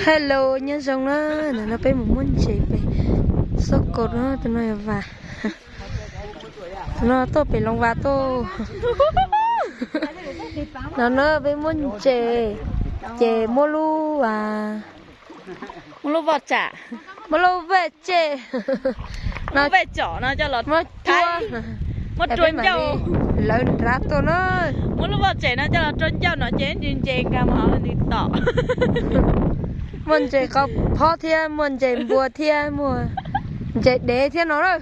Hello, nyob zoo na, ntawm no peb mus muab ntses pem xub kaum no, tus no yog Vas. Tus no tuaj pem Loos Vas tuaj. No na peb muab ntses, ces muab lub, muab lub voj tsam, muab lub voj tsam, muab vej tsom no coj los muab cuab, muab rua ncauj, lawv nrad tuaj na. Muab lub voj tsam no coj los rua ncauj no ces ntses nkag mus hauv nws tom. Muaj ntses qos phob thiab, muaj ntses npua thiab, muaj ntses dev thiab no lawm.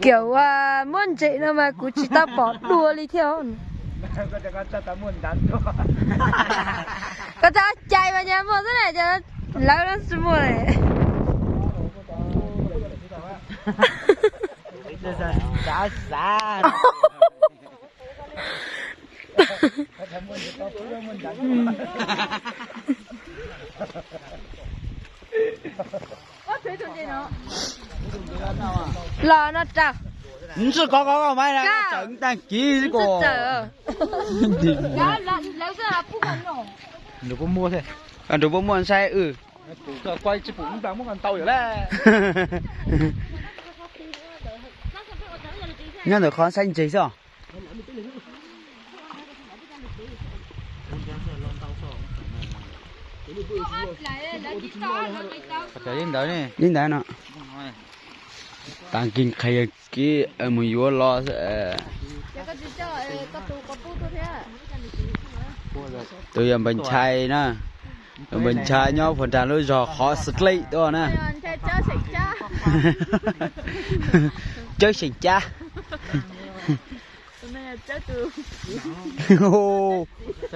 Kiểu muab ntses no mas kuv tsis tau pom dua li thiab. Koj txhob cais mas nyaj muaj xwb na, lawv no tsis muaj li. Los no rau. Nws tsis kov kov koj mas, tseem tag kiv xwb ko. Nws puas muaj thiab, nws puas muaj saib wb. Nyob ntawm qhov saib ntses xwb. Li ntawd no. Tag kis qhia kiv mus yuav los. Tus yog Npawg Nchai na. Npawg Nchai nyob puag nram lub zos qhov Street tuaj na. Cawb seem cab.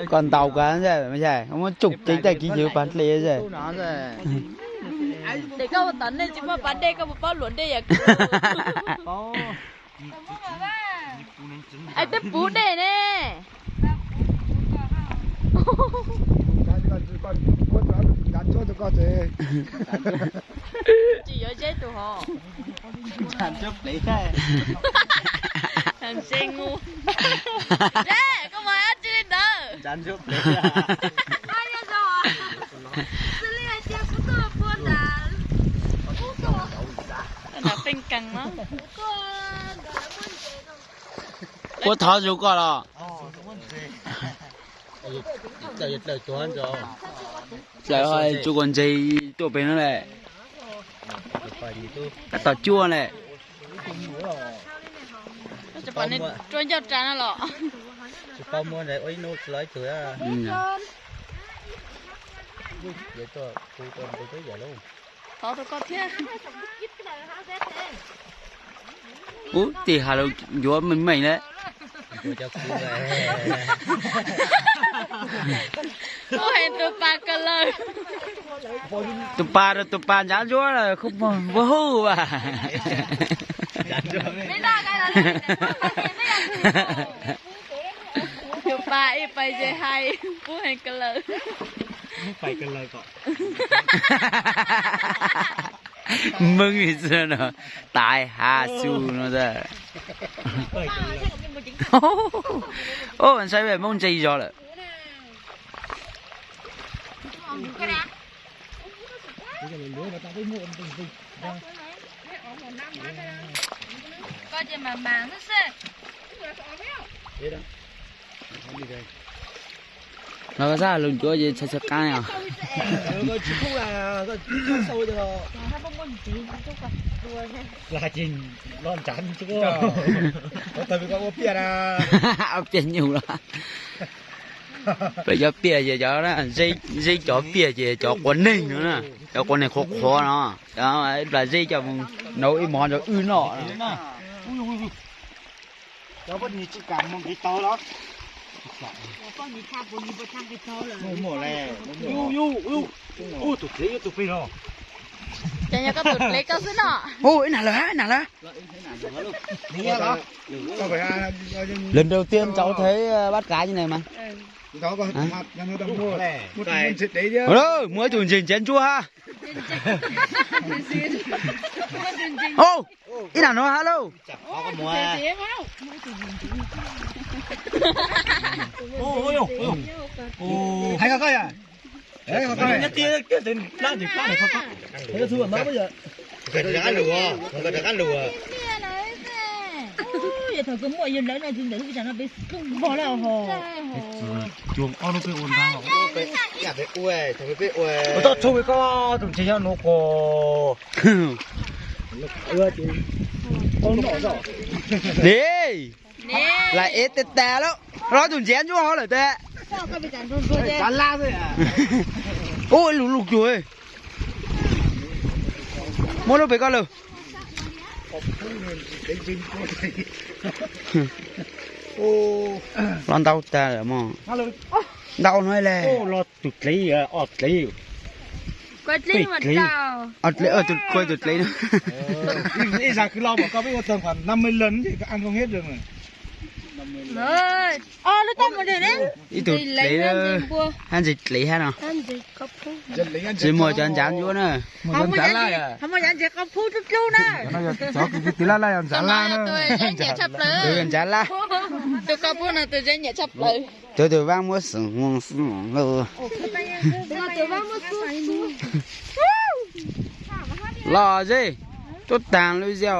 Koj ntaus koj, muab tsoom ceev tag kiv ces pas dlej. Koj ua tom nej tsis muaj pas dej, koj puas paub luam dej yam kuv? Twb puv dej ne. Tsis yuav zeb tus hov. Ntshe ngu. Koj mas dab tsi li ntawd. Xws li hais tias kuv tuaj pua nram, nram Pheej Kees no. Puab thov zoo koj los. Dlawg tsuas kom ntses tuaj pem no lawm. Tab tom cuaj lawm. Rua ncauj ras no los. Thov rau koj thiab. Ub, tim has lus yuav meej meej lawm. Kuv hais tus pas ka laws. Tus pas rau tus pas ntshav ntsuab lawm, koj puas hu as? Tus pas ib pas ze hais, kuv hais ka laws. Meej li xwb no, tais has xu no. Ub, saib Hmoob ntse zog lawm. Los koj sab lug ncuav ces txhais txhais qab os. Ua piaj nyuj los. Peb cov piaj ces cov, zeb cov piaj ces cov quav neeg no na, cov quav neeg qhuav qhuav no. Plas zeb coj mus nau ib mov rau wb noj. Ces yog koj tus dlev koj xwb no. Ub, ib nag lawm, ib nag lawm. Lần đầu tiên cháu thấy, ờ, bắt cá như này mà. Mus ib tug ntses ntsiav ntsuab ha. Ub, ib nam no ha lauj. Yog thaum kawg muaj yawg lawv no ntawd lub tsev no peb tub vog lawm ho. Cuag ob lub peb ua ntag. Toj tshoob koj tus ntses nyob nuv qos. Dej, lam ev tas tas lawm. Los tus ntses ntsuab hov lawm tas. Ub, ib lus lus cuag. Muab lub pem koj lawm. Los ntau tas lawm mog. Ntau no le. Tus dlev, os dlev. Tus dlev, tus dlev no. Ib zag kwv los pom koj peb ua tag khoảng năm mươi lần ces koj ăn không hết được. Ib tug dlev, hab ntses dlev hab no. Tsis muaj cov ncav ntsuab na. Ncav laj, ncav laj. Tus koj pub no tus ncav laj. Tus tus vaab muab xwm los ze, tuab taag lub zej.